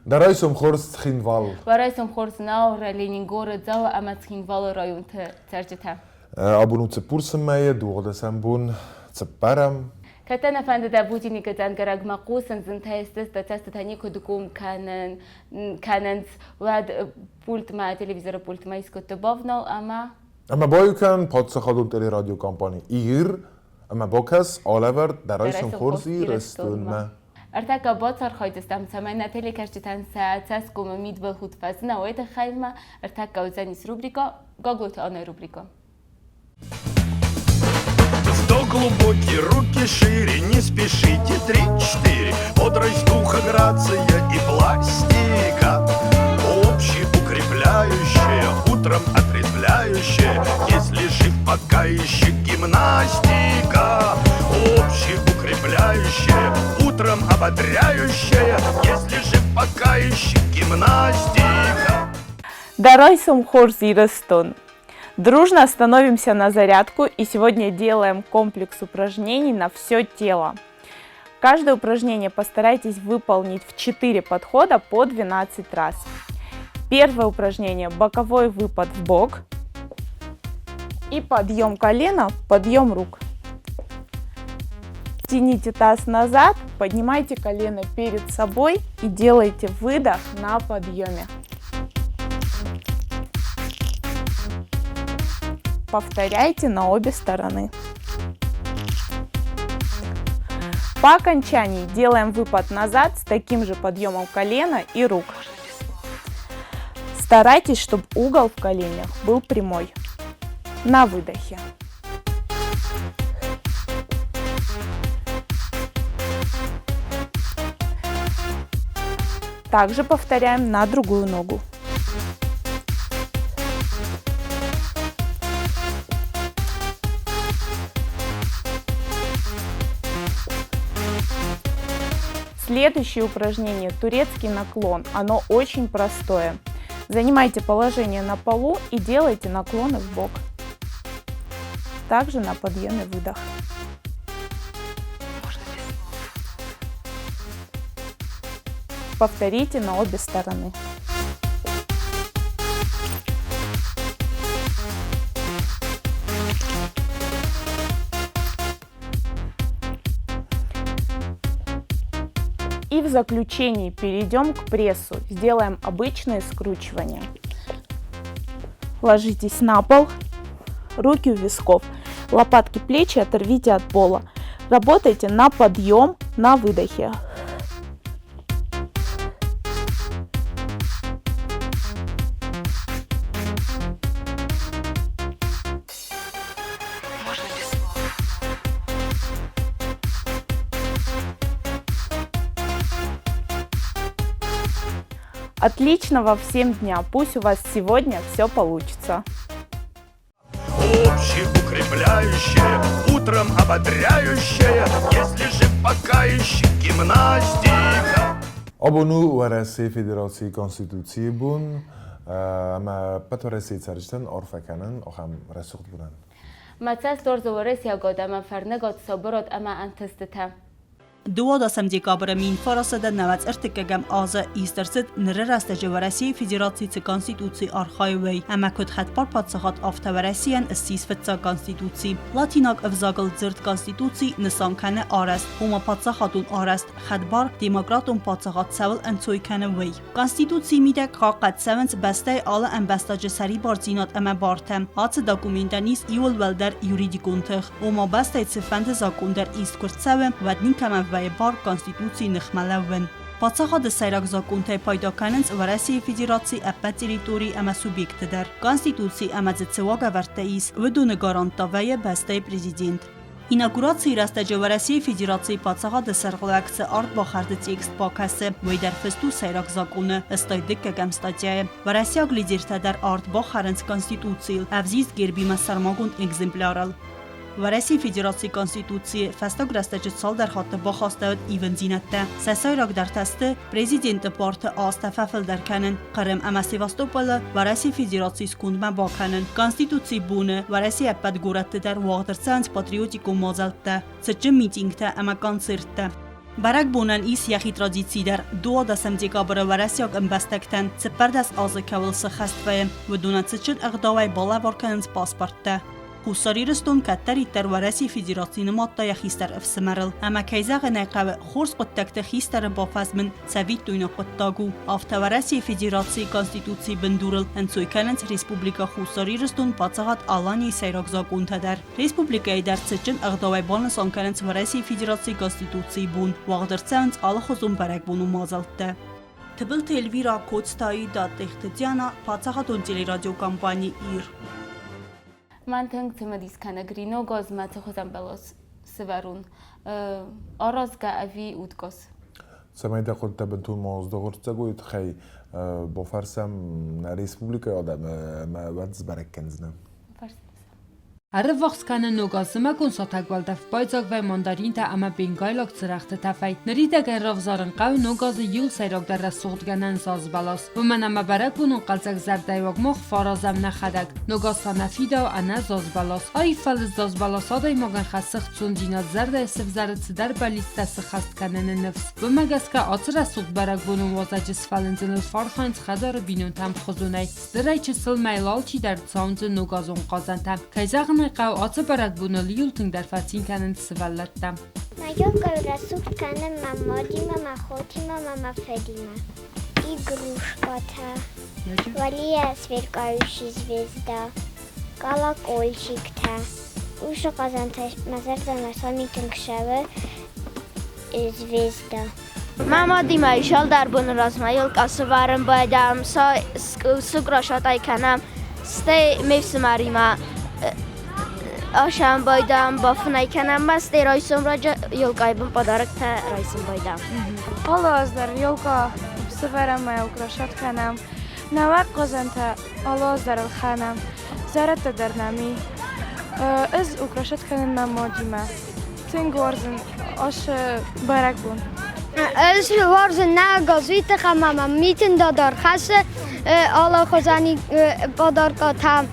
Дӕ райсом хорз, Цхинвал! Уӕ райсом хорз, Наура, Ленингоры, Дзауы ӕмӕ Цхинвалы районты цӕрджытӕ! Абон у цыппурсы мӕйы дыууадӕсӕм бон, цыппӕрӕм. Кӕд дӕ нӕ фӕнды дӕ будильникы дзӕнгӕрӕгмӕ хъусын, зынтӕй стыс, дӕ цӕстытӕ никуы дгом кӕнын, кӕнынц, уӕд пультмӕ, телевизоры пультмӕ искуыты бавнал ӕмӕ Ӕмӕ баиу кӕн паддзахадон телерадиокомпани «Ир» ӕмӕ бакӕс алӕвӕрд «Дӕ райсом хорз, Ирыстонмӕ». Ӕртӕккӕ бацархайдзыстӕм, цӕмӕй нӕ телекӕсджытӕн сӕ цӕсгомы мидбылхудт фӕзына, уый тыххӕй ма ӕртӕккӕ уыдзӕнис рубрикӕ Гаглойты Аннӕйы рубрикӕ. Вдох глубокий, руки шире, не спешите, три-четыре. Бодрость духа, грация и пластика. Общеукрепляющая, утром отрезвляющая. Если жив, пока еще гимнастика. Общеукрепляющая, утром ободряющая. Если жив, пока еще гимнастика. Дӕ райсом хорз, Ирыстон! Дружно становимся на зарядку и сегодня делаем комплекс упражнений на все тело. Каждое упражнение постарайтесь выполнить в 4 подхода по 12 раз. Первое упражнение – боковой выпад в бок и подъем колена, подъем рук. Тяните таз назад, поднимайте колено перед собой и делайте выдох на подъеме. Повторяйте на обе стороны. По окончании делаем выпад назад с таким же подъемом колена и рук. Старайтесь, чтобы угол в коленях был прямой. На выдохе. Также повторяем на другую ногу. Следующее упражнение – турецкий наклон. Оно очень простое. Занимайте положение на полу и делайте наклоны в бок. Также на подъеме выдох. Повторите на обе стороны. И в заключении перейдем к прессу. Сделаем обычное скручивание. Ложитесь на пол, руки у висков, лопатки плечи оторвите от пола. Работайте на подъем, на выдохе. Отличного всем дня! Пусть у вас сегодня все получится! Общеукрепляющая, утром ободряющая, если жив, пока еще гимнастика. Абон у Уӕрӕсейы Федерацийы Конституцийы бон, ӕмӕ ӕппӕт Уӕрӕсейы цӕрджытӕн арфӕ кӕнын ахӕм рӕсугъд бонӕн. Мӕ цӕст уарзы уӕрӕсейаг адӕмӕн фӕрныгад, сабырад ӕмӕ ӕнтыстытӕ. Дыууадӕсӕм декабры 1993 азы ист ӕрцыд ныры рӕстӕджы Уӕрӕсейы Федерацийы цы Конституци архайы, уый, ӕмӕ куыд хӕдбар паддзахад, афтӕ Уӕрӕсейӕн ссис фыццаг Конституци. Латинаг ӕвзагыл дзырд Конституци нысан кӕны арӕзт, ома паддзахадон арӕзт, хӕдбар, демократон паддзахад цӕуыл ӕнцой кӕны, уый. Конституцийы мидӕг хъахъхъӕд цӕуынц бӕстӕйы алы ӕмбӕстаджы сӕрибардзинад ӕмӕ бартӕ. Ацы документӕн ис иуыл уӕлдӕр юридикон тых, ома бӕстӕйы цыфӕнды закъон дӕр ист куы рцӕуы, уӕд никӕмӕн вӕййы бар Конституцийы ныхмӕ лӕууын. Паддзахады сӕйраг закъонтӕй пайда кӕнынц Уӕрӕсейы Федерацийы ӕппӕт территорийы ӕмӕ субъектты дӕр. Конституци ӕмӕ дзы цы уагӕвӕрдтӕ ис, уыдоны гарант та вӕййы бӕстӕйы президент. Инаугурацийы рӕстӕджы Уӕрӕсейы Федерацийы паддзахады сӕргълӕууӕг цы ардбахӕрды текст бакӕсы, уый дӕр фыст у сӕйраг закъоны, стай дыккӕгӕм статьяйы. Уӕрӕсейаг лидертӕ дӕр ард бахӕрынц Конституцийыл, ӕвзист гербимӕ сӕрмагонд экземплярыл. Уӕрӕсейы Федерацийы Конституцийы фӕстаг рӕстӕджы цалдӕр хатты бахастӕуыд ивындзинӕдтӕ. Сӕ сӕйрагдӕртӕ сты президенты барты азтӕ фӕфылдӕр кӕнын, Хъырым ӕмӕ Севастополы Уӕрӕсейы Федерацийы скондмӕ бакӕнын, Конституцийы боны Уӕрӕсейы ӕппӕт горӕтты дӕр уагъд ӕрцӕуынц патриотикон мадзӕлттӕ, цытджын митингтӕ ӕмӕ концерттӕ. Бӕрӕгбонӕн ис йӕхи традици дӕр. Дыууадӕсӕм декабры уӕрӕсейаг ӕмбӕстӕгтӕн 14 азы кӕуыл сыххӕст вӕййы, уыдонӕн цытджын ӕгъдауӕй балӕвар кӕнынц паспорттӕ. Хуссар Ирыстон кӕддӕриддӕр Уӕрӕсейы Федерацийы нымадта йӕ хистӕр ӕфсымӕрыл. Ӕмӕ, кӕй зӕгъын ӕй хъӕуы, хорз хъуыддӕгты хистӕры бафӕзмын цӕвиттойнаг хъуыддаг у. Афтӕ Уӕрӕсейы Федерацийы Конституцийы бындурыл ӕнцой кӕнынц Республикӕ Хуссар Ирыстон Паддзахад Аланийы сӕйраг закъонтӕ дӕр. Республикӕйы дӕр цытджын ӕгъдауӕй банысан кӕнынц Уӕрӕсейы Федерацийы Конституцийы бон, уагъд ӕрцӕуынц алыхуызон бӕрӕгбонон мадзӕлттӕ. Тыбылты Эльвира, Коцты Аида, Тъехты Диана, паддзахадон телерадиокомпани «Ир». Мӕн тынг цымыдис кӕны Гриногоз мӕ цыхуызӕн бӕлос сывӕрун, аразгӕ ӕви удгос? Цӕмӕй дӕ хъуыдытӕ бынтон ма здыгъуырццӕг уой тыххӕй бафӕрсӕм нӕ республикӕйы адӕмы ӕмӕ уӕд сбӕрӕг кӕндзынӕ. Ӕрыввахс кӕны ног аз зымӕгон сатӕг уӕлдӕф байдзаг вӕййы мандаринтӕ ӕмӕ бенгайлаг цырӕгъты тӕфӕй. Ныридӕгӕн равзарын хъӕуы ног азы иу сӕйрагдӕр рӕсугъдгӕнӕн зазбӕлас. Уымӕн ӕмӕ бӕрӕгбонон хъӕлдзӕг зӕрдӕйуаг мах фӕаразӕм нӕхӕдӕг. Ног аз та нӕ фидауы ӕнӕ зазбӕлас. Аив фӕлыст зазбӕлас адӕймагӕн хӕссы хцондзинад, зӕрдӕйы сывзӕры цыдӕр бӕллицтӕ сыххӕст кӕныны ныфс. Уымӕ гӕсгӕ ацы рӕсугъд бӕрӕгбонон уазӕджы сфӕлындзыныл фӕархайынц хӕдзары бинонтӕ ӕмхуызонӕй. Стырӕй чысылмӕ йыл алчидӕр цӕуындзы ногазон хъазӕнтӕ. Кӕй зӕгъын ӕй хъӕуы, ацы бӕрӕгбоныл иуыл тынгдӕр фӕцин кӕнынц сывӕллӕттӕ. Мӕ рӕсугъд кӕны мӕ мадимӕ, мӕ хотимӕ, мӕ мӕ фыдимӕ. Игрушкатӕ, Валия сверкающий звезда, колокольчиктӕ. Уыцы хъазӕнтӕ мӕ зӕрдӕмӕ сами тынг цӕуы звезда. Мӕ мадимӕ цалдӕр боны размӕ елкъа сӕвӕрын байдайӕм, сыграшатай кӕнӕм, стӕй ме фсымӕримӕ асӕм байдайӕм, бафынӕй кӕнӕм ӕмӕ стӕй райсом раджы елкъайы бын подароктӕ райсын байдайӕм. Алы аз дӕр елкъа сӕвӕрӕм ӕмӕ украшат кӕнӕм. Нӕуӕг хъазӕнтӕ алы аз дӕр ӕлхӕнӕм. Зӕрӕдтӕ дӕр нӕм и. Ӕз украшат кӕнын мӕ мадимӕ. Тынг уарзын ацы бӕрӕгбон. Ӕз уарзын нӕ газеты ӕмӕ мӕм митинда дӕр хӕссы алыхуызӕн подаркатӕ.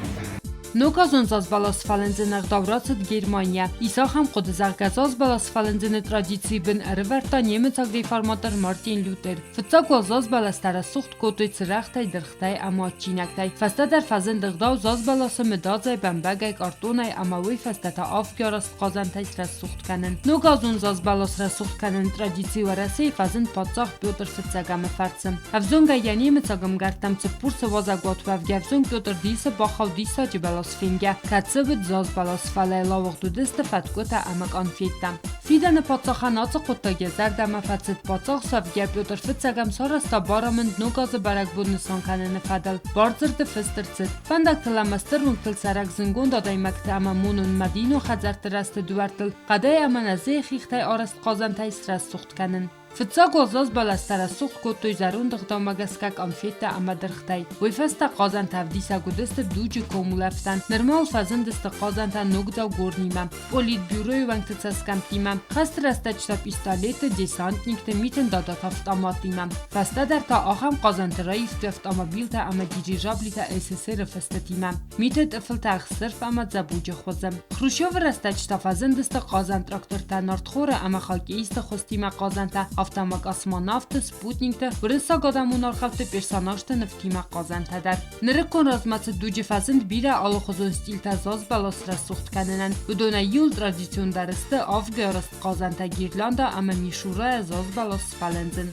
Ногазон зазбӕлас фӕлындзын ӕгъдау рацыд Германийӕ. Ис ахӕм хъуыды, зӕгъгӕ, зазбӕлас фӕлындзыны традицийы бын ӕрывӕрдта немыцаг реформатор Мартин Лютер. Фыццаг уал зазбӕлӕстӕ рӕсугъд кодтой цырӕгътӕй, дыргътӕй ӕмӕ адджинӕгтӕй. Фӕстӕдӕр фӕзынд ӕгъдау зазбӕласы мыдадзӕй, бӕмбӕгӕй, картонӕй ӕмӕ уый фӕстӕ та авгиарӕзт хъазӕнтӕй срӕсугъд кӕнын. Ногазон зазбӕлас рӕсугъд кӕныны традици Уӕрӕсейы фӕзынд паддзах Петр Фыццӕгӕмы фӕрцы. Ӕвзонгӕй йӕ немыцаг ӕмгӕрттӕм Цыппурсы уазӕгуат уӕвгӕ ӕвзонг Петр дисы бахауд диссаджы бӕлас фенгӕ, кӕцы уыд зазбӕлас, фӕлӕ йыл ауыгъд уыдысты фӕткъуытӕ ӕмӕ къанфеттӕ. Фидӕны паддзахӕн ацы хъуыддаг йӕ зӕрдӕмӕ фӕцыд. Паддзах сӕвгӕ Петр Фыццӕгӕм сарӕзта барамынд ног азы бӕрӕгбон нысан кӕныны фӕдыл. Бардзырды фыст ӕрцыд, фӕндӕгтыл ӕмӕ стыр уынгтыл цӕрӕг зынгонд адӕймӕгты ӕмӕ монон мадино хӕдзӕртты рӕзты дуӕрттыл хъӕдӕй ӕмӕ нӕзыйы хихтӕй арӕзт хъазӕнтӕй срӕсугъд кӕнын. Фыццаг уал зазбӕлӕстӕ рӕсугъд кодтой зӕронд ӕгъдаумӕ гӕсгӕ къанфеттӕ ӕмӕ дыргътӕй. Уый фӕстӕ хъазӕнтӕ ӕвдисӕг уыдысты дуджы комулӕфтӕн. Нырма уал фӕзындысты хъазӕнтӕ ногдзау горнимӕ, политбюройы уӕнгты цӕсгӕмттимӕ, хӕсты рӕстӕджы та пистолетты, десантникты, митын дадаты автоматтимӕ. Фӕстӕдӕр та ахӕм хъазӕнты раивтой автомобилтӕ ӕмӕ дирижаблитӕ СССР-ы фыстытимӕ. Миты тъыфылтӕ ӕхсырф ӕмӕ дзӕбуджы хуызы. Хрущевы рӕстӕджы та фӕзындысты хъазӕн трактортӕ нартхоры ӕмӕ хоккеисты хуызтимӕ хъазӕнтӕ, афтӕ ма космонавты, спутникты, уырыссаг адӕмон аргъӕутты персонажты нывтимӕ хъазӕнтӕ дӕр. Нырыккон размӕцыд дуджы фӕзынд бирӕ алыхуызон стильтӕ зазбӕлас рӕсугъд кӕнынӕн. Уыдонӕй иуыл традициондӕр сты авгӕрӕзт хъазӕнтӕ гирлянда ӕмӕ мишурайӕ зазбӕлас сфӕлындзын.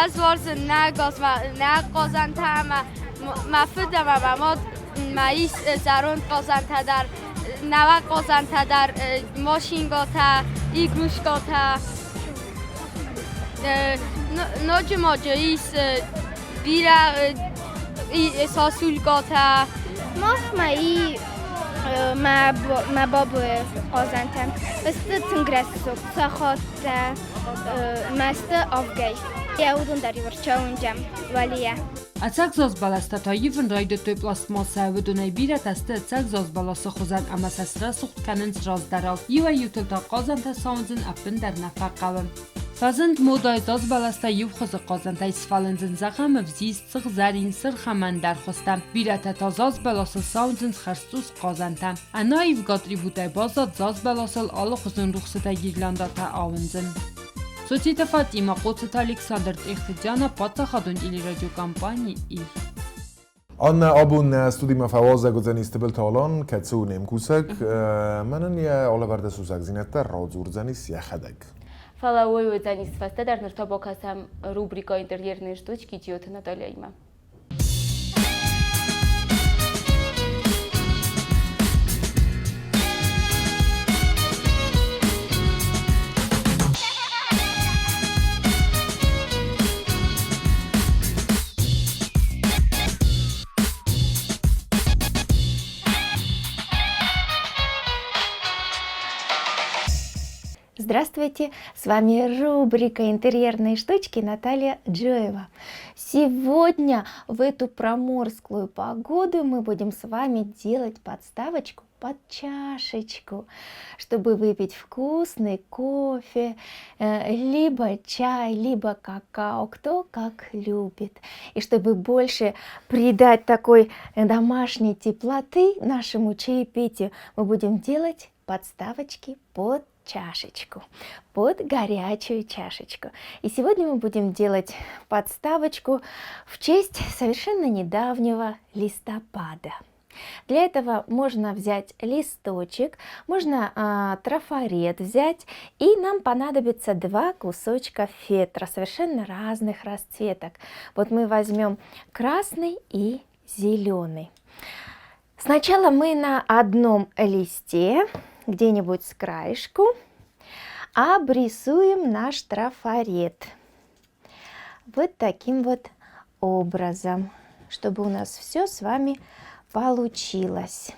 Ӕз уарзын нӕ газмӕ, нӕ хъазӕнтӕ ӕмӕ мӕ фыд ӕмӕ мӕ мад ма ис зӕронд хъазӕнтӕ дӕр, нӕуӕг хъазӕнтӕ дӕр, машингатӕ, игрушкатӕ. Ноджы ма дзы ис бирӕ сосулькатӕ. Махмӕ и мӕ бабы хъазӕнтӕ. Сты тынг рӕсугъд, сахаттӕ, мӕсты авгӕй. Йӕ уыдон дӕр ивырчауынджӕм уӕлейӕ. Ӕцӕг зазбӕлӕстӕ та ивын райдыдтой пластмассӕ, уыдонӕй бирӕтӕ сты ӕцӕг зазбӕласы хуызӕн ӕмӕ сӕ срӕсугъд кӕнынц раздӕрау. Иуӕй-иутыл та хъазӕнтӕ сауындзын ӕппындӕр нӕ фӕхъӕуы. Фӕзынд модӕйы зазбӕлӕстӕ иу хуызы хъазӕнтӕй сфӕлындзын, зӕгъӕм, ӕвзист, сыгъзӕрин, сырх ӕмӕ ӕндӕр хуызтӕ. Бирӕтӕ та зазбӕласыл сауындзынц хӕрзцъус хъазӕнтӕ. Ӕнаивгӕ атрибутӕй баззад зазбӕласыл алыхуызон рухсытӕй гирляндӕтӕ ауындзын. Цоциты Фатимӕ, Хъоцыты Александр, Тъехты Диана, паддзахадон телерадиокомпани Ир. Аннӕ абон нӕ студимӕ фӕуазӕг уыдзӕнис Тыбылты Алан, кӕцы у не мкусӕг. Мӕнӕн йӕ алӕвӕрды сусӕгдзинӕдтӕ радзурдзӕнис йӕхӕдӕг. Фӕлӕ уый уыдзӕнис фӕстӕдӕр, ныр та бакӕсӕм рубрикӕ «Интерьерные штучки» Джиоты Натальяимӕ. Здравствуйте! С вами рубрика «Интерьерные штучки» Наталья Джоева. Сегодня в эту проморзклую погоду мы будем с вами делать подставочку под чашечку, чтобы выпить вкусный кофе, либо чай, либо какао, кто как любит. И чтобы больше придать такой домашней теплоты нашему чаепитию, мы будем делать подставочки под чашечку, под горячую чашечку. И сегодня мы будем делать подставочку в честь совершенно недавнего листопада. Для этого можно взять листочек, можно трафарет взять, и нам понадобится 2 кусочка фетра совершенно разных расцветок. Мы возьмем красный и зеленый. Сначала мы на одном листе, где-нибудь с краешку, обрисуем наш трафарет. Вот таким вот образом, чтобы у нас все с вами получилось.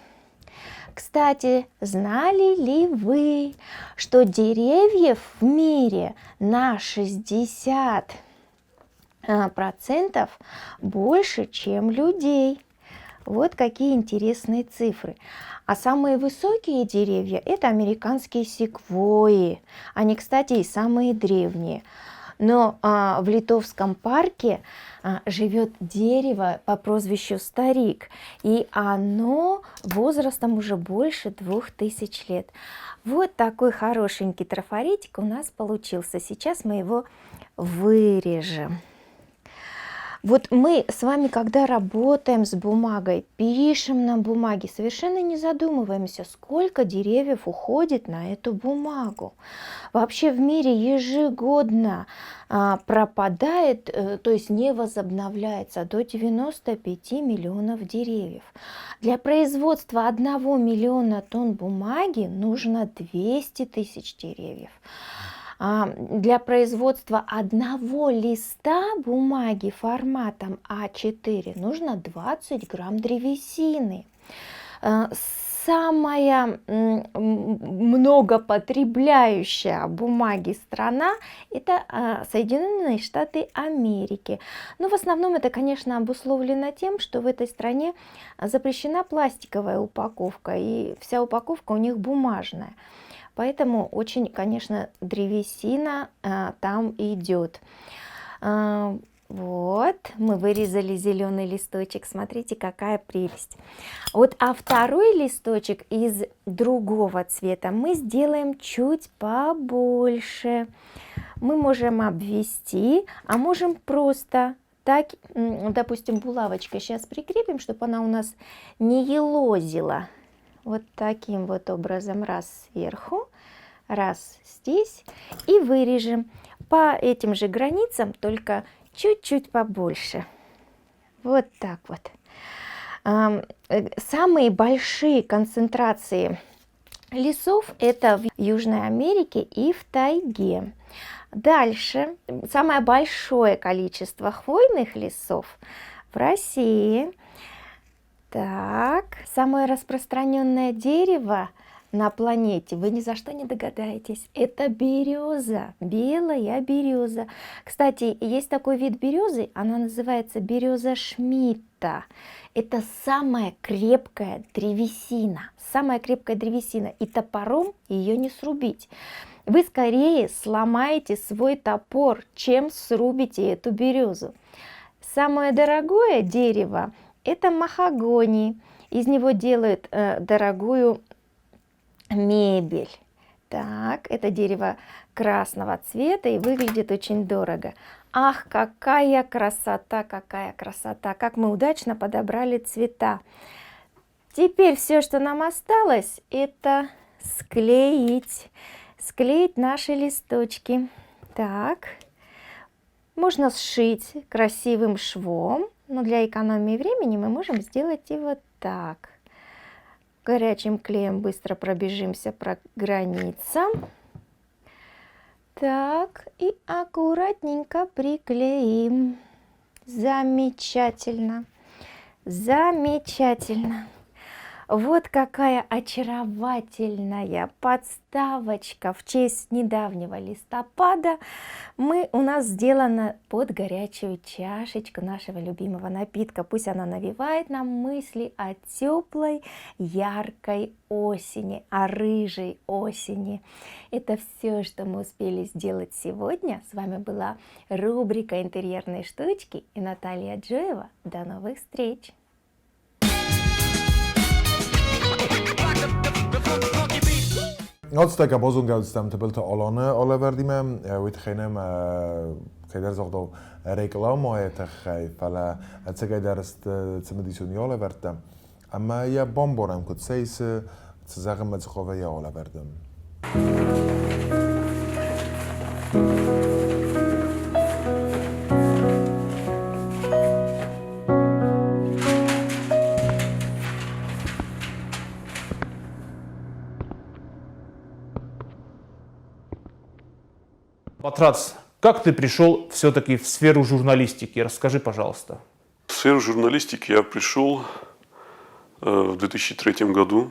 Кстати, знали ли вы, что деревьев в мире на 60% больше, чем людей? Вот какие интересные цифры. А самые высокие деревья — это американские секвойи. Они, кстати, и самые древние. Но в Литовском парке живет дерево по прозвищу Старик, и оно возрастом уже больше 2000 лет. Вот такой хорошенький трафаретик у нас получился. Сейчас мы его вырежем. Мы с вами, когда работаем с бумагой, пишем на бумаге, совершенно не задумываемся, сколько деревьев уходит на эту бумагу. Вообще в мире ежегодно пропадает, то есть не возобновляется до 95 миллионов деревьев. Для производства 1 миллиона тонн бумаги нужно 200 тысяч деревьев. Для производства одного листа бумаги форматом А4 нужно 20 грамм древесины. Самая многопотребляющая бумаги страна — это Соединенные Штаты Америки. Но в основном это, конечно, обусловлено тем, что в этой стране запрещена пластиковая упаковка, и вся упаковка у них бумажная. Поэтому очень, конечно, древесина там идет. Мы вырезали зеленый листочек. Смотрите, какая прелесть. А второй листочек из другого цвета мы сделаем чуть побольше. Мы можем обвести, а можем просто так, допустим, булавочкой сейчас прикрепим, чтобы она у нас не елозила. Вот таким вот образом, раз сверху, раз здесь, и вырежем по этим же границам, только чуть-чуть побольше. Вот так вот. Самые большие концентрации лесов это в Южной Америке и в тайге. Дальше, самое большое количество хвойных лесов в России. Самое распространенное дерево на планете, вы ни за что не догадаетесь, это береза, белая береза. Кстати, есть такой вид березы, она называется береза Шмидта. Это самая крепкая древесина, самая крепкая древесина, и топором ее не срубить. Вы скорее сломаете свой топор, чем срубите эту березу. Самое дорогое дерево — это махагони. Из него делают дорогую мебель. Это дерево Красного цвета и выглядит очень дорого. Ах, какая красота, какая красота! Как мы удачно подобрали цвета. Теперь все, что нам осталось, это склеить. Склеить наши листочки. Так, можно сшить красивым швом, но для экономии времени мы можем сделать и вот так. Горячим клеем быстро пробежимся по границам. Так, и аккуратненько приклеим. Замечательно. Замечательно. Вот какая очаровательная подставочка в честь недавнего листопада мы у нас сделана под горячую чашечку нашего любимого напитка. Пусть она навевает нам мысли о теплой, яркой осени, о рыжей осени. Это все, что мы успели сделать сегодня. С вами была рубрика «Интерьерные штучки» и Наталья Джоева. До новых встреч! 21 бозонгӕлдзтӕм Тыбылты Аланы алӕвӕрдимӕ, уый тыххӕй нӕм кӕйдӕр загъдау рекламӕйы тыххӕй, фӕлӕ ӕцӕгӕйдӕр цымыдисон йӕ алӕвӕрдтӕ ӕмӕ йӕ бамбарӕм, куыд сӕ исы, цы зӕгъынмӕ дзы хъавы йӕ алӕвӕрды. Батрац, как ты пришел все-таки в сферу журналистики? Расскажи, пожалуйста. В сферу журналистики я пришел в 2003 году.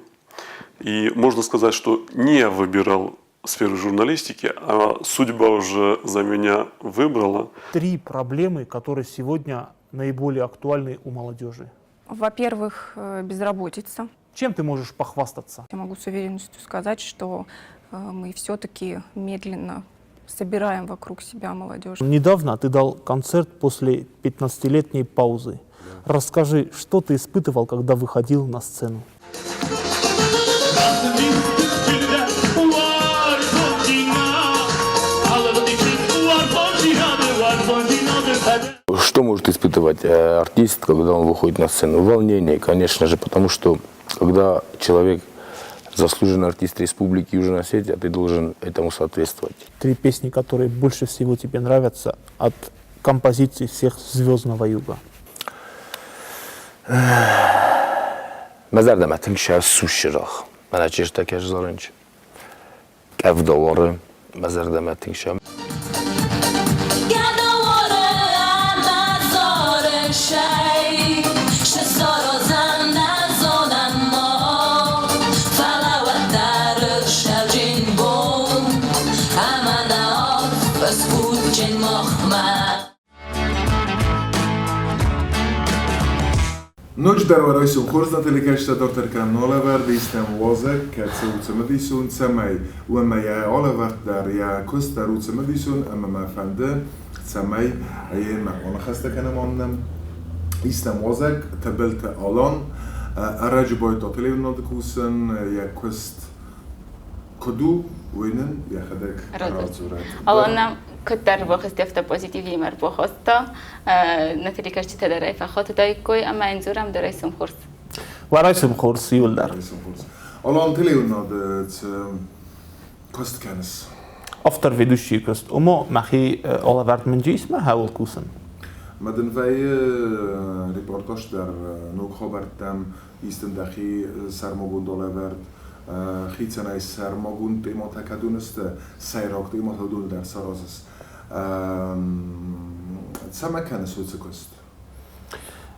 И можно сказать, что не выбирал сферу журналистики, а судьба уже за меня выбрала. Три проблемы, которые сегодня наиболее актуальны у молодежи. Во-первых, безработица. Чем ты можешь похвастаться? Я могу с уверенностью сказать, что мы все-таки медленно собираем вокруг себя молодежь. Недавно ты дал концерт после 15-летней паузы. Да. Расскажи, что ты испытывал, когда выходил на сцену? Что может испытывать артист, когда он выходит на сцену? Волнение, конечно же, потому что когда человек заслуженный артист Республики Южная Осетия, ты должен этому соответствовать. Три песни, которые больше всего тебе нравятся от композиций всех «Звездного юга». Мӕ зӕрдӕмӕ тынг сусчырах. Мӕнӕ чертакӕ зарынч. Къӕвдауары мӕ зӕрдӕмӕ тынг сӕ. Ноджыдӕр уӕ райсом хорз нӕ телекӕсджытӕ дарддӕр кӕнӕм алӕвӕрд истӕм уазӕг, кӕцы у цымыдисон, цӕмӕй уӕмӕ йӕ алӕвӕрд дӕр, йӕ куыст дӕр у цымыдисон ӕмӕ мӕ фӕнды, цӕмӕй йемӕ аныхӕстӕ кӕнӕм аннӕм. Истӕм уазӕг Тыбылты Алан ӕрӕджы байдыдта телеуынынады кусын, йӕ куыст куыд у, уый нын йӕхӕдӕг радзурӕд. Алан нӕм куыддӕр бахызти, афтӕ позитивимӕ ӕрбахаста. Нӕ телекӕсджытӕ дӕр ӕй фӕхатыдаиккой ӕмӕ йын дзурӕм дӕ райсом хорз. Уӕ райсом хорз иуылдӕр. Алан телеуынынады цы куыст кӕныс? Автор ведущий куыст. Ома мӕхи алӕвӕрд мын ис мӕ хӕуыл кусын. Ма дын вӕййы репортаж дӕр ног хабӕрттӕм, истын дӕхи сӕрмагонд алӕвӕрд, хицӕнӕй сӕрмагонд тематӕ кӕд уыныс, сӕйраг тематӕ уыдоны дӕр саразыс. Цӕмӕ кӕныс уыцы куыст?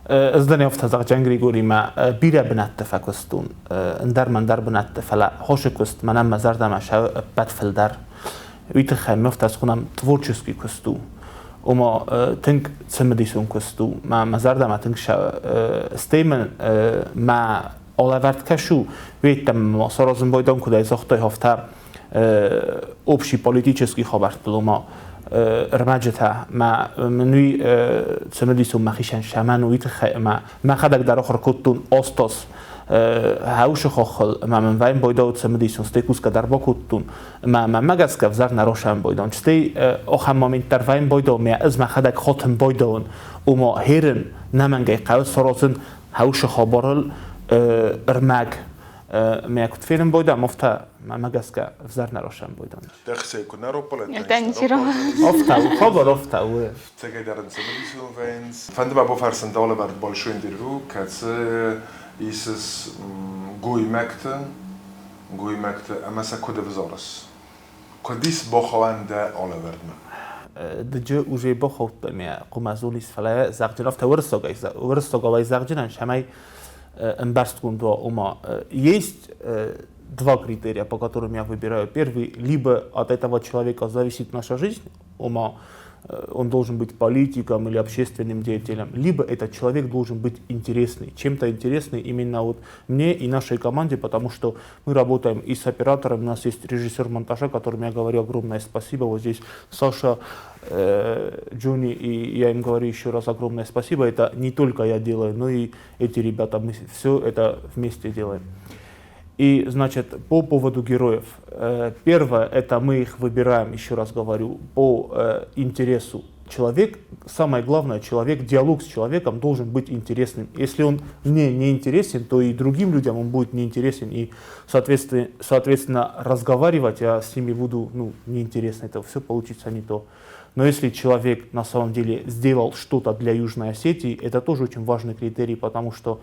Ӕз дӕн афтӕ зӕгъджан Григоримӕ бирӕ бынӕтты фӕкуыстон, ӕндӕр мӕндӕр бынӕтты, фӕлӕ хосы куыст мӕнӕн мӕ зӕрдӕмӕ ӕппӕт фылдӕр. Уый тыххӕй мӕ афтӕ схонӕм творческий куыст у. Ома тынг цымыдисон куыст у. Мӕ зӕрдӕмӕ тынг стӕй мын мӕ алӕвӕрд кӕс у, уый ма саразын байдам, куыд ӕй загътай, афтӕ общий политический хабӕрттыл, ома ӕрмӕджытӕ мӕ мын уый цымыдисон мӕхицӕн сӕмӕн уый тыххӕй ӕмӕ мӕхӕдӕг дӕр ахуыр кодтон остос Хӕусы хохыл ӕмӕ мын вайын бойдау цымыдисон, стӕй кусгӕ дӕр бакодтон. Ӕмӕ мӕнмӕ гӕсгӕ ӕвзӕр нӕ росӕн бойдаун. Стӕй ахӕм момент дӕр вайын бойдау, мӕ ӕз мӕхӕдӕг хотын бойдаун, ома херын нӕмӕнгӕй хъӕуы саразын хӕусы хабарыл ӕрмӕг. Мӕ куыд фенын бойдам, афтӕ мӕнмӕ гӕсгӕ ӕвзӕр нӕ росӕн бойдаун. Дӕхцӕй куы нӕ роппалӕттӕ Афтӕ у, хабар афтӕ у. Цӕгӕйдӕр ын цымыдисон вӕййынц. Фӕнды мӕ бафӕрсын дӕ алӕвӕрд большой интервью, кӕцы исыс гоймӕгты, гоймӕгты ӕмӕ сӕ куыд ӕвзарыс? Куыд ис бахауӕн дӕ алӕвӕрдмӕ? Дыджы уже бахаудта мӕ хъуымазонис, фӕлӕ зӕгъджын афтӕ уырыссагӕй, уырыссагау зӕгъджынӕн, цӕмӕй ӕмбӕрстгонд уа, ома есть два критерия, по которым я выбираю. Первый, либо от этого человека зависит наша жизнь, ома он должен быть политиком или общественным деятелем, либо этот человек должен быть интересный, чем-то интересный именно вот мне и нашей команде, потому что мы работаем и с оператором, у нас есть режиссер монтажа, которому я говорю огромное спасибо, вот здесь Саша, Джонни, и я им говорю еще раз огромное спасибо, это не только я делаю, но и эти ребята, мы все это вместе делаем. И, значит, по поводу героев. Первое, это мы их выбираем, еще раз говорю, по интересу. Человек, самое главное, человек, диалог с человеком должен быть интересным. Если он мне не интересен, то и другим людям он будет неинтересен. И, соответственно, разговаривать я с ними буду, ну, неинтересно. Это все получится не то. Но если человек на самом деле сделал что-то для Южной Осетии, это тоже очень важный критерий, потому что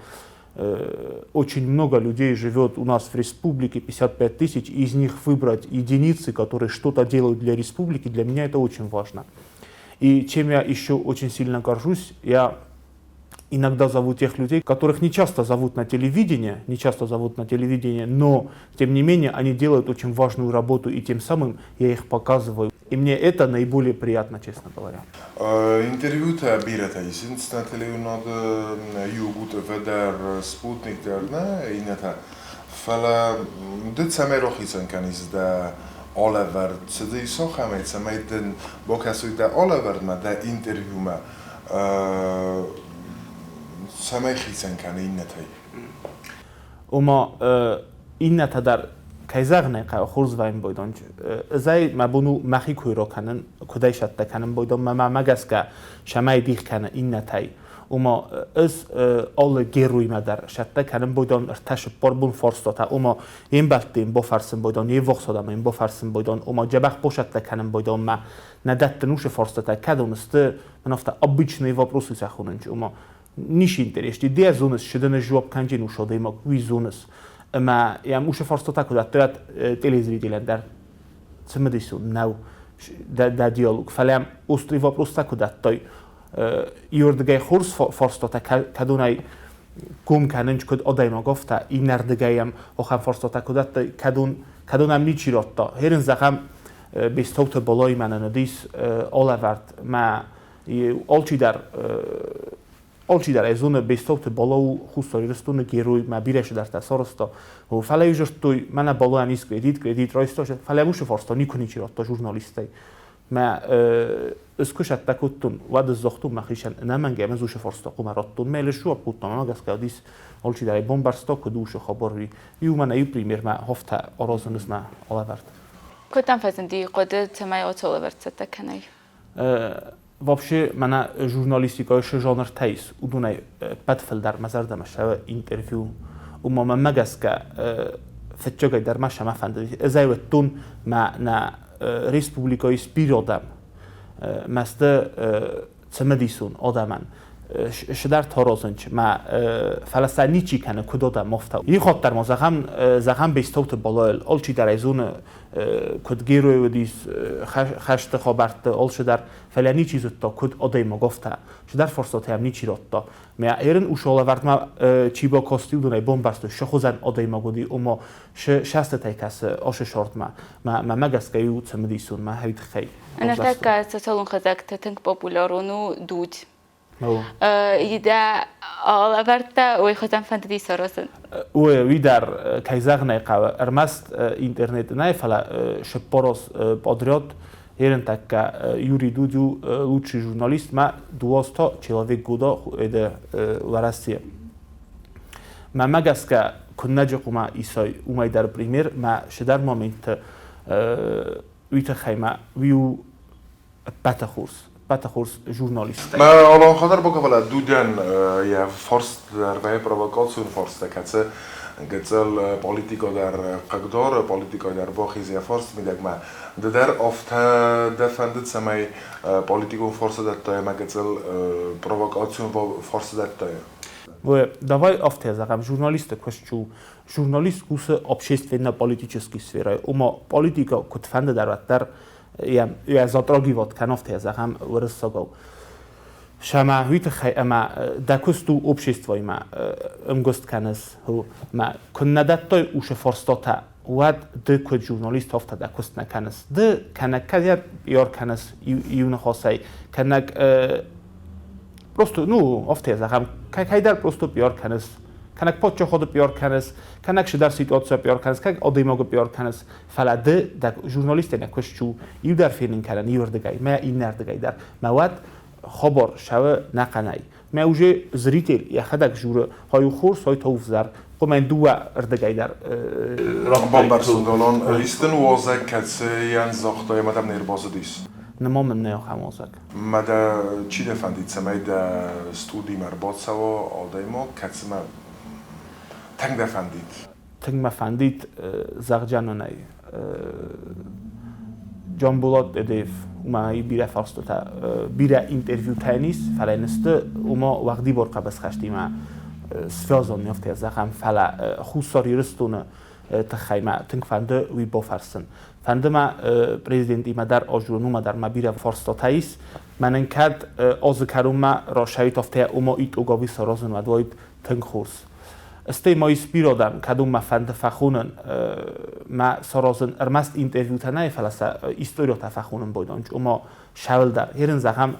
очень много людей живет у нас в республике, 55 тысяч, из них выбрать единицы, которые что-то делают для республики, для меня это очень важно. И чем я еще очень сильно горжусь, я иногда зову тех людей, которых не часто зовут на телевидение, не часто зовут на телевидение, но тем не менее они делают очень важную работу, и тем самым я их показываю. И мне это наиболее приятно, честно говоря. Интервьютӕ бирӕтӕ исынц нӕ телеуынады, Юг ТВ дӕр, Спутник дӕр, нӕ иннӕтӕ. Фӕлӕ ды цӕмӕй рахицӕн кӕнис дӕ алӕвӕрд, цы дзы ис ахӕмӕй, цӕмӕй дын бакӕсой дӕ алӕвӕрдмӕ, дӕ интервьюмӕ, цӕмӕй хицӕн кӕны иннӕтӕй? Ома иннӕтӕ дӕр, кӕй зӕгъын ӕй хъӕуы, хорз вӕййын бойдон. Ӕз мӕ бон у мӕхи кой ракӕнын, куыдӕй сӕттӕ кӕнын бойдон, мӕ гӕсгӕ цӕмӕй дих кӕны иннӕтӕй. Ома ӕз алы героймӕ дӕр сӕттӕ кӕнын бойдон ӕртӕ цыппар бон фарстатӕ. Ома йе мбӕлтты йын бафӕрсын бойдон, йе ввахс адӕмы йын бафӕрсын бойдон, ома дзӕбӕх басӕттӕ кӕнын бойдон мӕ нӕ дӕттын уыцы фарстатӕ, кӕдон сты, мӕн афтӕ обычные вопросы сӕ хонынц, ома ничи интерес. Дӕ зоныс, сыдыны жуап кӕнджын ус адӕймаг, уый зоныс. Ӕмӕ йӕм уыцы фарстатӕ куы дӕтты телезрителӕн дӕр цымыдисон нӕу дӕ диалог. Фӕлӕ острый вопростӕ куы дӕттай, иуырдыгӕй хорз фарстатӕ, кӕдонӕй гом кӕнынц куыд адӕймаг, афтӕ, иннӕрдыгӕй йӕм ахӕм фарстатӕ куы дӕттай, кӕдон ӕм ничи радта. Херын зӕгъӕм, Бестауты Балоимӕ нын уыдис алӕвӕрд мӕ алчидӕр алчидӕр ӕй зоны, Бестауты Бала у Хуссар Ирыстоны герой, мӕ бирӕ цыдӕртӕ сарӕзта. Фӕлӕ дзырдтой, мӕнӕ Балайӕн ис кредит, кредит райста, фӕлӕ уыцы фарста никуы ничи радта журналисттӕй. Мӕ ӕз куы сӕттӕ кодтон, уӕд ӕз загътон мӕхицӕн, ӕнӕмӕнгӕй ӕз уыцы фарста хъуамӕ радтон. Мӕ лӕсуаг кодтам, ӕмӕ гӕсгӕ уыдис алчидӕр ӕй бамбӕрста, куыд у уыцы хабар, уый. Иу мӕнӕ иу пример мӕ афтӕ аразын мӕ алӕвӕрд. Куыд дӕм фӕзынди хъуыды, цӕмӕй ацы алӕвӕрд цӕттӕ кӕнай? Вообще, мӕнӕ журналистикӕйы цы жанртӕ ис, уыдонӕй ӕппӕт фылдӕр мӕ зӕрдӕмӕ цӕуы интервью. Уымӕ мӕнмӕ гӕсгӕ фыццагӕй дӕр ма сӕ фӕндыди. Ӕз ӕй уыдтон, мӕ нӕ республикӕйы ис бирӕ адӕм. Мӕ сты цымыдисон адӕмӕн. Цыдӕр таразынч, мӕ фӕлӕ сӕ ничи кӕны, куыд адӕм, афтӕ. Иу хатт дӕр ма зӕгъӕм, зӕгъӕм Бестауты Балайыл алчидӕр ӕй зоны, куыд герой уыдис хӕсты хабӕртты, алцыдӕр, фӕлӕ ничи зыдта, куыд адӕймаг, афтӕ. Цыдӕр фарстатӕ йӕм ничи радта. Мӕ ерын ус алӕвӕрдмӕ чи бакасти, уыдонӕй бамбӕрстой, цы хуызӕн адӕймаг уыди, ома сӕстытӕй кӕсы ацы сортмӕ. Мӕ гӕсгӕ у цымыдисон, мӕ хӕй тыххӕй. Ныртӕккӕ социалон хызӕгты тынг популярон у Дудь. Дӕ алӕвӕрдтӕ уый хуызӕн фӕндыди саразын? Уый дӕр, кӕй зӕгъын ӕй хъӕуы, ӕрмӕст интернеты нӕй, фӕлӕ цыппорос подряд ерынтӕккӕ Юрий Дудь у лучший журналист, мӕ 200 человек года это Уӕрӕсе. Мӕнмӕ гӕсгӕ, куыннӕджы хъуамӕ исой уымӕй дӕр пример, мӕ цыдӕр моментты уый тыххӕй мӕ уый у ӕппӕты хорз, ӕппӕты хорз журналисттӕй. Мӕ Алан бакавала дудӕн йӕ фарст дӕр вӕййы провокацион фарста, кӕцы гыццыл политика дӕр хъыгдары, политика дӕр бахизы йӕ фарсты мидӕгмӕ. Ды дӕр афтӕ дӕ фӕндыд, цӕмӕй политикон фарста дӕттай ӕмӕ гыццыл провокацион фарста дӕттай? Давай афтӕ зӕгъӕм, журналисты куыст у, журналист кусы общественно-политической сферӕйы, ома политика куыдфӕнды дӕр уӕддӕр йӕ затрагивать кӕны, афтӕ зӕгъӕм, уырыссагау. Сӕмӕ уый тыххӕй ӕмӕ дӕ куыст у обществоимӕ ӕмгуыст кӕныс, мӕ куыннӕ дӕттой усы фарстатӕ, уӕд ды куыд журналист афтӕ дӕ куыст нӕ кӕныс. Ды кӕнӕ кӕдӕр пиар кӕныс иу ныхасӕй, кӕнӕ просто, ну, афтӕ зӕгъӕм, кӕйдӕр просто пиар кӕныс, кӕнӕ паддзахады пиар кӕныс, кӕнӕ цыдӕр ситуацийӕ пиар кӕныс, кӕнӕ адӕймагы пиар кӕныс, фӕлӕ ды дӕ журналисттӕй нӕ куыст у иу дӕр фенын кӕнӕн иуырдыгӕй, мӕ иннӕрдыгӕй дӕр. Мӕ уӕд хабар сӕвы нӕхъӕнӕй. Мӕ уже зритель йӕхӕдӕг журы, хай у хорз, хай та у взӕр. Хъуымӕн дыууӕ рдыгӕй дӕр Бамбӕрстон, истын уазӕг кӕцыйӕн загъта, ӕмӕ дӕм не рбацыдис? Нымӕ мын нӕ ахӕм уазӕг. Ма дӕ чи дӕ фӕндид, цӕмӕй дӕ студимӕ ӕрбацӕуа адӕймаг, кӕцымӕ тынг дӕ фӕндид? Тынг мӕ фӕндид зӕгъджанонӕй Джамбулат Дедеев, уымӕ бирӕ фарстатӕ, бирӕ интервьютӕ ис, фӕлӕ не сты, уымӕ уӕгъдибар хъӕбысхӕстимӕ связан афтӕ зӕгъӕм, фӕлӕ Хуссар Ирыстоны тыххӕй мӕ тынг фӕнды уый бафӕрсын. Фӕнды мӕ президентимӕ дӕр азурын, уымӕ дӕр мӕ бирӕ фарстатӕ ис. Мӕнӕн кӕд азы кӕронмӕ расайт афтӕ, ома итоговый саразын уӕд уаид тынг хорз. Стӕй ма ис бирӕ адӕм, кӕдон мӕ фӕнды фӕхонын, мӕ саразын ӕрмӕст интервьютӕ нӕ, фӕлӕ сӕ историятӕ фӕхонын байдайынц, ома сӕуылдӕр. Ерын зӕгъӕм,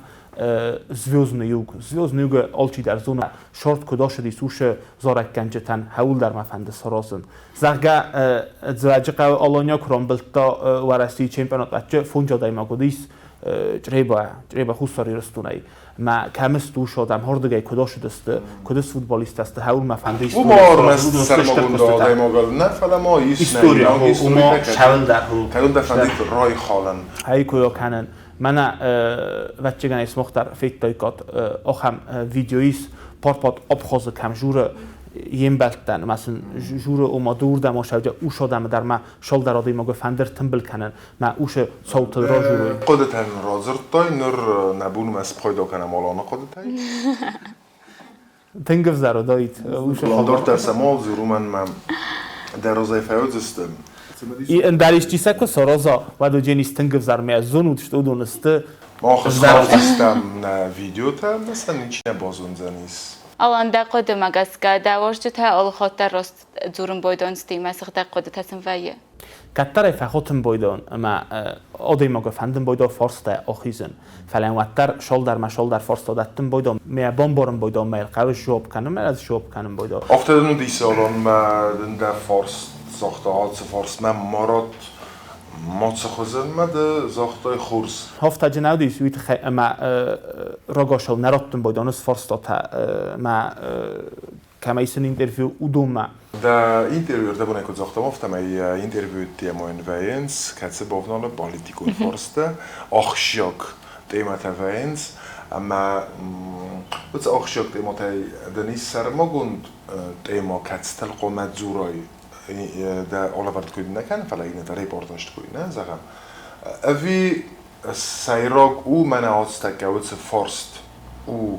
Звездный юг. Звездный юг алчидӕр зоны, шорт куыд ацыдис уыцы зарӕггӕнджытӕн, хӕуылдӕр мӕ фӕнды саразын. Зӕгъгӕ, Дзӕуӕджыхъӕуы Алания куы рамбылдта Уӕрӕсейы чемпионат, фондз адӕймаг уыдис Чъреба, Чъреба Хуссар Ирыстонӕй. Мӕ кӕм сты уыцы адӕм, хордыгӕй куыд ацыдысты, куыд сфутболисттӕ сты, хӕуылмӕ фӕнды Уымӕ ӕрмӕст сӕрмагонд адӕймагыл нӕ, фӕлӕ ма ис история, уымӕ сӕуылдӕр. Кӕдон дӕ фӕндид райхалын? Ӕй куы кӕнын. Мӕнӕ ӕвӕццӕгӕн смох дӕр федтаиккат ахӕм видео ис, Парпат Абхазы кӕм журы йе мбӕлттӕн, ӕмӕ сын журы, ома дыууырдӕм асӕуджы ус адӕмы дӕр ма шалдӕр адӕймагы фӕндыр тымбыл кӕнын, мӕ усы цӕутыл ражурой. Хъуыдытӕн радзырдтай, ныр нӕ бонмӕ спайда кӕнӕм Аланы хъуыдытӕй. Тынг ӕвзӕр уыдаид уыцы хабар. Дарддӕр сӕ ма дзур, уымӕн мӕ дӕ разӕй фӕуыдзысты. Ӕндӕр исчи сӕ куы сараза, уӕд уыдзӕнис тынг ӕвзӕр мӕ зонут, что уыдон сты. Мах схаудзыстӕм нӕ видеотӕ ӕмӕ сӕ ничи нӕ базондзӕнис. Алан, дӕ хъуыдымӕ гӕсгӕ, дӕ уазджытӕ алыхатт дӕр раст дзурын байдайынц ӕмӕ сыгъдӕг хъуыдытӕ сын вӕййы? Кӕддӕрӕй фӕхотын байдайон ӕмӕ адӕймагы фӕндын байдайы фарстӕ ахизын. Фӕлӕ уӕддӕр шалдӕрмӕ шалдӕр фарста дӕттын байдайон, мӕ бамбарын байдайон, мӕ хъӕуы сжуапп кӕнын, мӕ ӕз сжуапп кӕнын байдайон. Афтӕ дын уыдис, Алан, мӕ дын дӕ фарст загъта, ацы фарстмӕ ма ратт мацы хуызӕн мӕ ды загътай хорз. Афтӕ нӕ уыдис уый тыххӕй ӕмӕ рагацау нӕ раттын байдайон ӕз фарстатӕ мӕ кӕмӕй сын интервью уыдонмӕ. Дӕ интервью ӕрдӕбонӕй куыд загътам, афтӕмӕй интервьюйы темӕйӕн вӕййынц, кӕцы бавналы политикон фарстӕ, ахсджиаг темӕтӕ вӕййынц, ӕмӕ уыцы ахсджиаг темӕтӕй дын ис сӕрмагонд темӕ, кӕцытыл хъуамӕ дзурай, дӕ алӕвӕрд куыд нӕ кӕн, фӕлӕ иннӕтӕ репортажты куыд нӕ, зӕгъӕм. Ӕви сӕйраг у мӕнӕ ацтӕккӕ уыцы фарст у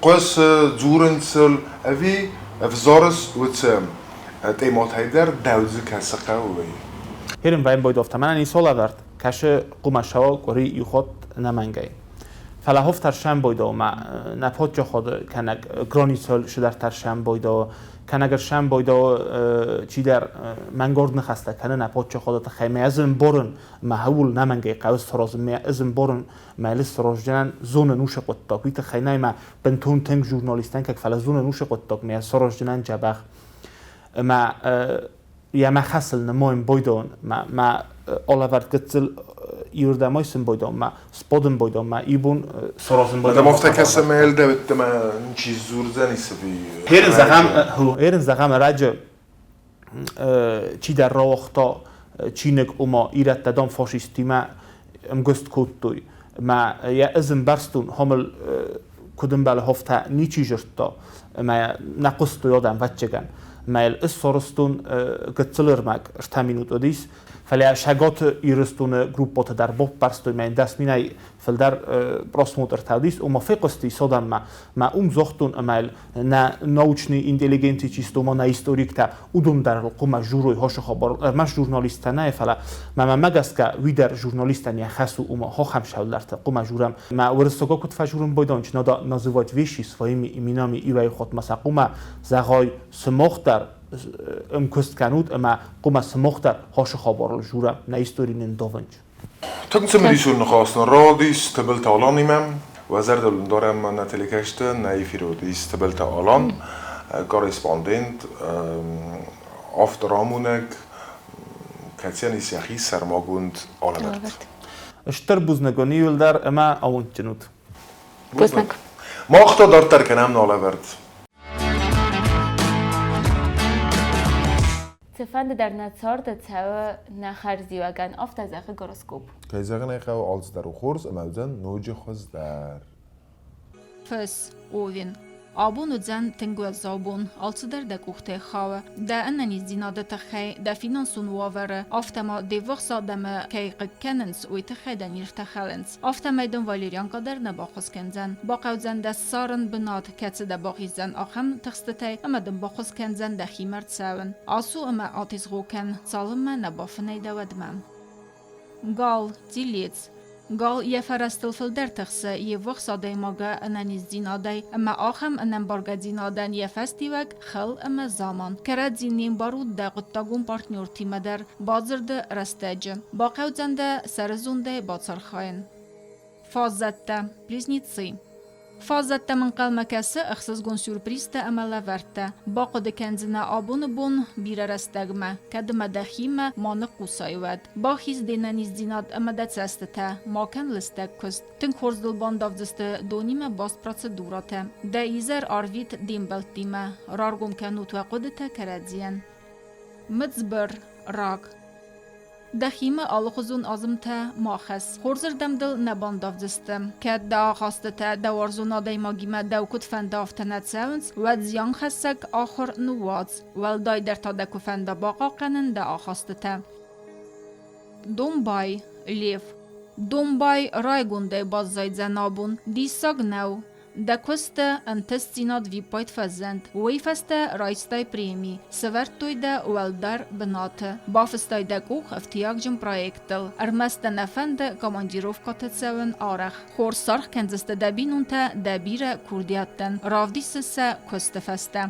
хъуысы, дзурынц ыл ӕви ӕвзарыс уыцы темӕтӕй дӕр дӕу дзы кӕцы хъӕуы, уый? Херын вӕймбойдовтӕ мӕнӕн ис алӕвӕрд, кӕсы хъуымӕсауы къуыри иу нӕмӕнгӕй. Фӕлӕ хофтӕр сӕмбойдо ма нӕ паддзахады кӕнӕг границӕл сыдӕртӕр сӕмбойдо, кӕнӕг сӕмбойдо чидӕр мӕнгорд ныхӕстӕ кӕны нӕ паддзахады тыххӕй, мӕ ӕз ӕмбарын мӕ хӕуыл нӕмӕнгӕй хъӕуы саразын, мӕ ӕз ӕмбарын мӕ лы сараздзынӕн зонын уыцы хъуыддаг. Уый тыххӕй нӕй мӕ бынтон тынг журналистӕн кӕг, фӕлӕ зонын уыцы хъуыддаг, мӕ сараздзынӕн дзӕбӕх. Ӕмӕ йӕ мӕ хӕсыл нымайын байдайон, мӕ алӕвӕрд гыццыл Иуырдӕм айсын байдам ма, сбадын байдам ма, ибон саразын байдам. Адӕм афтӕ кӕсы ӕмӕ ӕлдӕрттӕмӕ ничи сдзурдзӕнис ӕви? Херын зӕгъӕм, херын зӕгъӕм ӕрӕджы чидӕр рауагъта чиныг, ома ирӕттӕ дам фашисттимӕ ӕмгуыст кодтой. Мӕ йӕ ӕз ӕмбӕрстон, хомыл куыд ӕмбӕлы хофтӕ ничи зыдта, ӕмӕ нӕ хъуыстой адӕм, ӕвӕццӕгӕн. Мӕ йыл ӕз сарӕзтон гыццыл ӕрмӕг, ӕртӕ минут уыдис. Фӕлӕ Цӕгат Ирыстоны группӕтӕ дӕр баппӕрстой, мӕ 10 000-ӕй фылдӕр просмотртӕ уыдис, ома фехъуысти содӕнмӕ. Мӕ уым загътон, ӕмӕ нӕ научный интеллигенци чисто ма нӕ историктӕ, уыдон дӕр хъуамӕ журой хосы хабар, ӕрмӕст журналисттӕ нӕ, фӕлӕ мӕ гӕсгӕ уый дӕр журналисттӕн йӕ хӕс у, ома хохӕм сӕвлӕрты хъуамӕ журӕм. Мӕ уырыссагау куыд фӕжурын байдайын, надо называть вещи своими именами иуӕй хатт ма сӕ хъуамӕ зӕгъай сымах дӕр ӕмкуыст кӕнут ӕмӕ хъуамӕ сымах дӕр хосы хабарыл журӕм, нӕ истори нын давынч. Тынг цымыдисон ныхас нын рауадис Тыбылты Аланимӕ. Уӕ зӕрдыл уын дарӕм нӕ телекӕсты, нӕ эфиры уыдис Тыбылты Алан, корреспондент, автор амонӕг, кӕцыйӕн ис йӕхи сӕрмагонд алӕвӕрд. Стыр бузныг уын иуылдӕр ӕмӕ амондджын ут. Бузныг. Мах та дарддӕр кӕнӕм нӕ алӕвӕрд. Цыфӕнды дӕр нӕ царды цӕуы нӕ хӕрзиуӕгӕн, афтӕ зӕгъы гороскоп. Кӕй зӕгъын ӕй хъӕуы, алцыдӕр у хорз ӕмӕ уыдзӕн ноджы хуыздӕр. Фыс, Овен. Абон уыдзӕн тынг уӕззау бон, алцыдӕр дӕ къухтӕй хауы. Дӕ ӕнӕниздзинады тыххӕй, дӕ финансон уавӕры, афтӕ ма де ввахс адӕмы кӕй хъыг кӕнынц, уый тыххӕй дӕ нервтӕ хӕлынц. Афтӕмӕй дын валерьянкӕ дӕр нӕ баххуыс кӕндзӕн. Бахъӕудзӕн дӕ ссарын бынат, кӕцы дӕ бахиздзӕн ахӕм тыхстытӕй ӕмӕ дын баххуыс кӕндзӕн дӕхимӕ рцӕуын. Ацу ӕмӕ атезгъо кӕн, цалынмӕ нӕ бафынӕй дӕ, уӕдмӕ. Гал, телец. Гал йӕ фӕрӕзтыл фылдӕр тыхсы йе ввахс адӕймагы ӕнӕниздзинадӕй ӕмӕ ахӕм ӕнӕмбаргӕдзинадӕн йӕ фӕстиуӕг хыл ӕмӕ заман. Кӕрӕдзи не мбарут дӕ хъуыддагон партнертимӕ дӕр бадзырды рӕстӕджы. Бахъӕудзӕн дӕ сӕрызондӕй бацархайын. Фаззӕттӕ, близнецы. Фаззӕттӕм ӕнхъӕлмӕ кӕсы ӕхсызгон сюрпризтӕ ӕмӕ лӕвӕрттӕ. Бахъуыды кӕндзынӕ абоны бон бирӕ рӕстӕгмӕ, кӕд ӕмӕ дӕхимӕ ма ныхъхъусай, уӕд. Бахиз де нӕниздзинад ӕмӕ дӕ цӕстытӕ, ма кӕн лыстӕг куыст. Тынг хорз дыл бандавдзысты донимӕ баст процедурӕтӕ. Дӕ изӕр арвит де мбӕлттимӕ, раргом кӕнут уӕ хъуыдытӕ кӕрӕдзийӕн. Мыдзбыр, рак. Дӕхимӕ алыхуызон азымтӕ ма хӕсс. Хорзырдӕм дыл нӕ бандавдзысты. Кӕд дӕ ахастытӕ дӕ уарзон адӕймагимӕ дӕу куыд фӕнды, афтӕ нӕ цӕуынц, уӕд зианхӕссӕг ахуыр ныууадз. Уӕлдайдӕр та дӕ куы фӕнда бахъахъхъӕнын дӕ ахастытӕ. Домбай, лев. Домбай райгондӕй баззайдзӕн абон. Диссаг нӕу, Дӕ куысты ӕнтыстдзинад виппайд фӕзынд. Уый фӕстӕ райстай преми, сӕвӕрдтой дӕ уӕлдӕр бынаты, бафыстай дӕ къух ӕфтиагджын проекттыл. Ӕрмӕст дӕ нӕ фӕнды командировкӕты цӕуын арӕх. Хорз саргъ кӕндзысты дӕ бинонтӕ дӕ бирӕ курдиаттӕн, равдисдзы сӕ куысты фӕстӕ.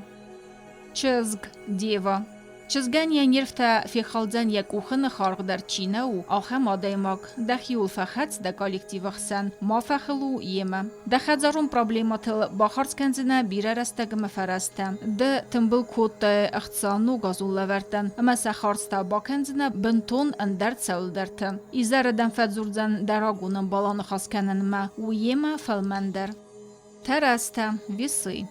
Чызг, дева. Чызгӕн йӕ нервтӕ фехалдзӕн йӕ къухы ныхаргъ дӕр чи нӕ у, ахӕм адӕймаг. Дӕхиуыл фӕхӕц дӕ коллективы хсӕн, ма фӕхыл у йемӕ. Дӕ хӕдзарон проблемӕтыл бахардз кӕндзынӕ бирӕ рӕстӕг ӕмӕ фӕрӕзтӕ. Ды тымбыл кодтай ӕхца ногазон лӕвӕрттӕн ӕмӕ сӕ хардз та бакӕндзынӕ бынтон ӕндӕр цӕуылдӕрты. Изӕры дӕм фӕдзурдзӕн дӕ рагон ӕмбал аныхас кӕнынмӕ, у йемӕ фӕлмӕндӕр. Тӕрӕзтӕ, весы.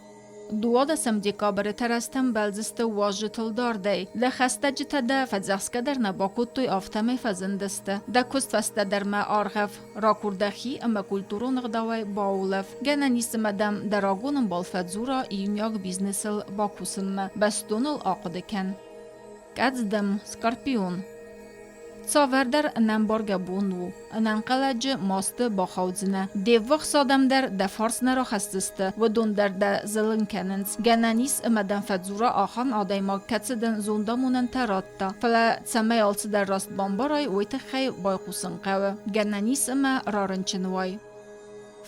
12 декабры тӕрӕзтӕм бӕлдзысты уазджытыл дардӕй. Дӕ хӕстӕджытӕ дӕ фӕдзӕхсгӕ дӕр нӕ бакодтой, афтӕмӕй фӕзындысты. Дӕ куыст фӕстӕдӕрмӕ аргъӕв, ракур дӕхи ӕмӕ культурон ӕгъдауӕй баулӕф. Гӕнӕн ис ӕмӕ дӕм дӕ рагон ӕмбал фӕдзура иумиаг бизнесыл бакусынмӕ. Бӕстоныл ахъуыды кӕн. Къӕдздым, скорпион. Цавӕрдӕр ӕнӕмбаргӕ бон у. Ӕнӕнхъӕлӕджы масты бахаудзынӕ. Де ввахс адӕм дӕр дӕ фарс нӕ рахӕсдзысты, уыдон дӕр дӕ зылын кӕнынц. Гӕнӕн ис, ӕмӕ дӕм фӕдзура ахӕм адӕймаг, кӕцы дын зондамонӕнтӕ радта. Фӕлӕ цӕмӕй алцыдӕр раст бамбарай, уый тыххӕй байхъусын хъӕуы. Гӕнӕн ис, ӕмӕ рарынчын уай.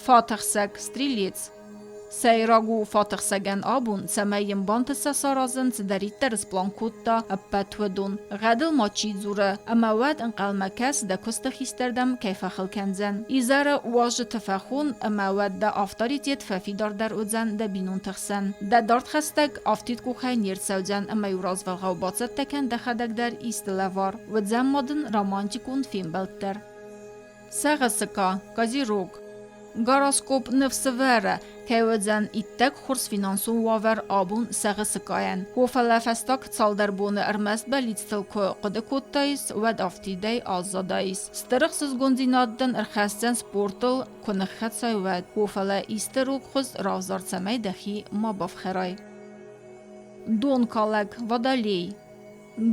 Фатӕхсӕг, стрелец. Сӕйраг у фатӕхсӕгӕн абон, цӕмӕй йын бантыса саразын, цыдӕриддӕр сплан кодта, ӕппӕт уыдон. Гъӕдыл ма чи дзуры, ӕмӕ уӕд ӕнхъӕлмӕ кӕс, дӕ куысты хистӕрдӕм кӕй фӕхыл кӕндзӕн. Изӕры уазджыты фӕхон, ӕмӕ уӕд дӕ авторитет фӕфидардӕр уыдзӕн дӕ бинонты хсӕн. Дӕ дард хӕстӕг афтид къухӕй не рцӕудзӕн ӕмӕ-иу развӕлгъау бацӕттӕ кӕн дӕхӕдӕг дӕр исты лӕвар. Уыдзӕн ма дын романтикон фембӕлд дӕр. Сӕгъы сыка, Козерог. Гороскоп ныфс ӕвӕры, кӕй уыдзӕн иттӕг хорз финансон уавӕр абон сӕгъы сыкъайӕн. О, фӕлӕ фӕстаг цалдӕр боны ӕрмӕст бӕллицтыл куы хъуыды кодтаис, уӕд афтидӕй аззадаис. Стыр ӕхсызгондзинад дын ӕрхӕсдзӕн спортыл, куы ныххӕцай, уӕд. О, фӕлӕ исты рог хуыз равзар, цӕмӕй дӕхи ма бафхӕрай. Донкалӕг, водолей.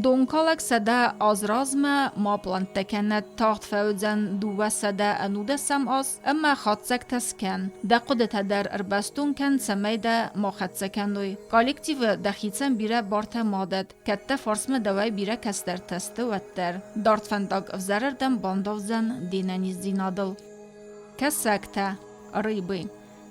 Донкалӕг 100 аз размӕ ма пълӕнттӕ кӕнӕд тагъд фӕуыдзӕн 290 аз ӕмӕ хатдзӕгтӕ скӕн. Дӕ хъуыдытӕ дӕр ӕрбӕстон кӕн, цӕмӕй дӕ ма хӕццӕ кӕной. Коллективы дӕхицӕн бирӕ бартӕ ма дӕтт, кӕд дӕ фарсмӕ дӕуӕй бирӕ кӕстӕртӕ сты, уӕддӕр. Дард фӕндаг ӕвзӕрырдӕм бандавдзӕн де нӕниздзинадыл. Кӕсӕгтӕ, рыбы.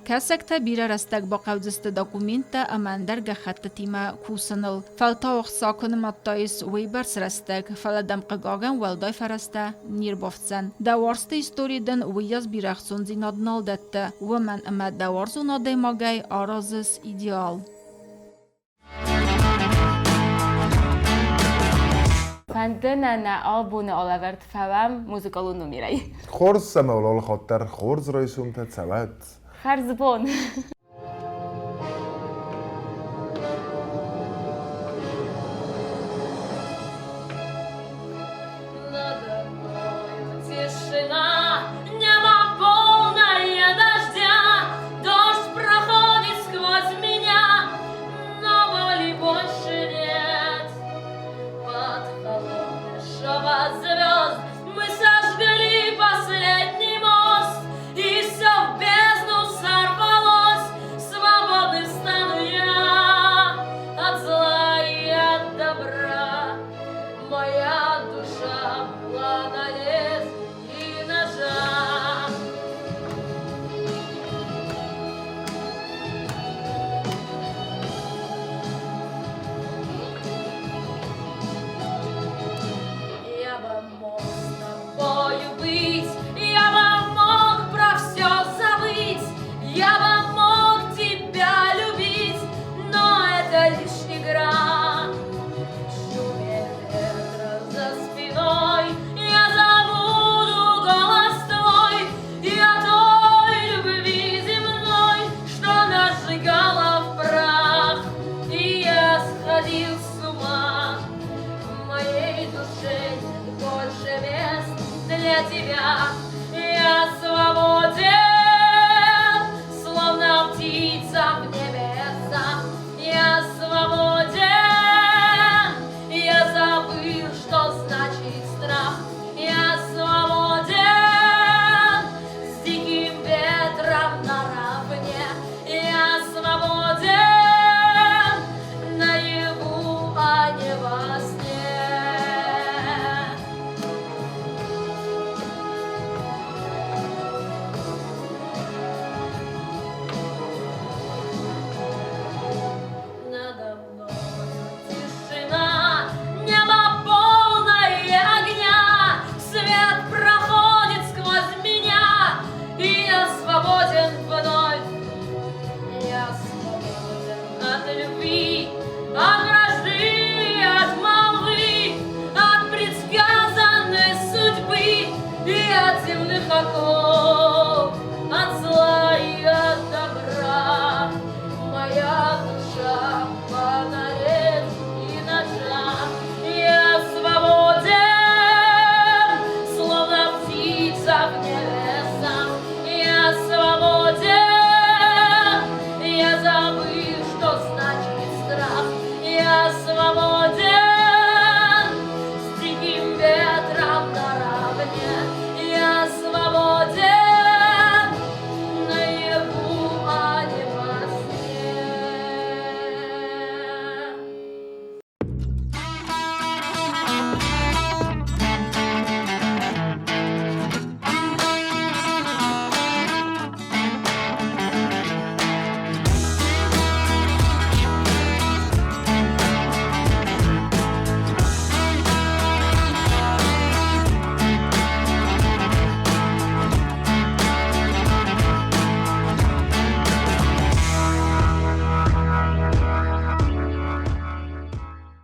Кӕсӕгтӕ бирӕ рӕстӕг бахъӕудзысты документтӕ ӕмӕ ӕндӕр гӕххӕттытимӕ кусыныл. Фӕлтау ӕхца куы нымадтаис уыйбӕрц рӕстӕг, фӕлӕ дӕм хъыгагӕн уӕлдай фӕрӕзтӕ не рбафтдзӕн. Дӕ уарзты истори дын уыйас бирӕ ӕхцондзинад нал дӕтты, уымӕн ӕмӕ дӕ уарзон адӕймагӕй аразыс идеал. Фӕнды нӕ нӕ абоны алӕвӕрд фӕуӕм музыкалон номерӕй. Хорз цӕмӕл алхатт дӕр хорз райсомтӕ цӕуӕд. Хӕрзбон! Надо мною тишина, небо полное дождя, дождь проходит сквозь меня, но боли больше нет. Под холодный шепот звезд мы сожгли последний мост, и все в бездну сорвалось, свободным стану я от зла и от добра. Моя душа была на лезвии ножа. Я бы мог с тобою быть, я бы мог про все забыть, я бы мог тебя любить, но это лишь игра. В шуме ветра за спиной я забуду голос твой и о той любви земной, что нажигала в прах, и я сходил с ума. В моей душе нет больше мест для тебя. Я свободен, словно птица в небесах. Я свободен, я забыл, что значит страх. Я свободен, с диким ветром наравне. Я свободен, наяву, а не во сне. Надо мною тишина, небо полное огня, свет проходит сквозь меня, и я свободен вновь. Я свободен от любви, от вражды, от молвы, от предсказанной судьбы и от земных оков.